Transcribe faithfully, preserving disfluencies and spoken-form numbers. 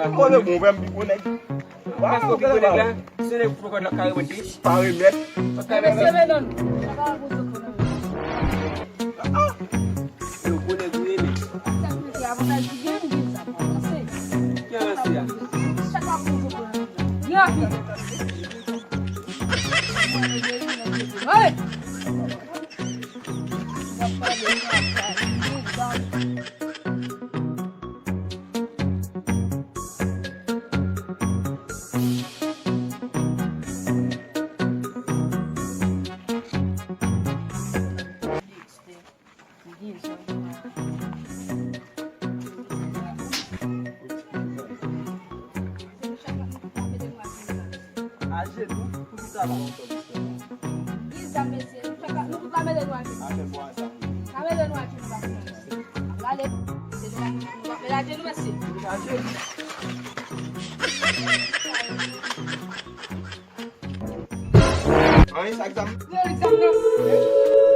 Mwen le bon, frè m, pi gwo nèg. Paske ou pi gwo nèg la, se nèg pou kòd la ka remèt li. Pa remèt. Sa ka remèt. Mesye, men non. Sa pa pou zo konnen. Yo, gwo nèg ou ye, men. Sa ki te avantaj ki gen, m di sa pa avanse. Ki avanse a? Sa pa pou zo konnen. Rapid. Hey! Ajenou, poukisa pa kontan? Ki sa, mesye? Nou tout la mele nou ajenou. Afè bwa sa. La mele nou ajenou, la. N ap rale. Se nou la, nou ap mele ajenou, mesye. Ajenou. Anyen sa egzam? Yo, egzam nan.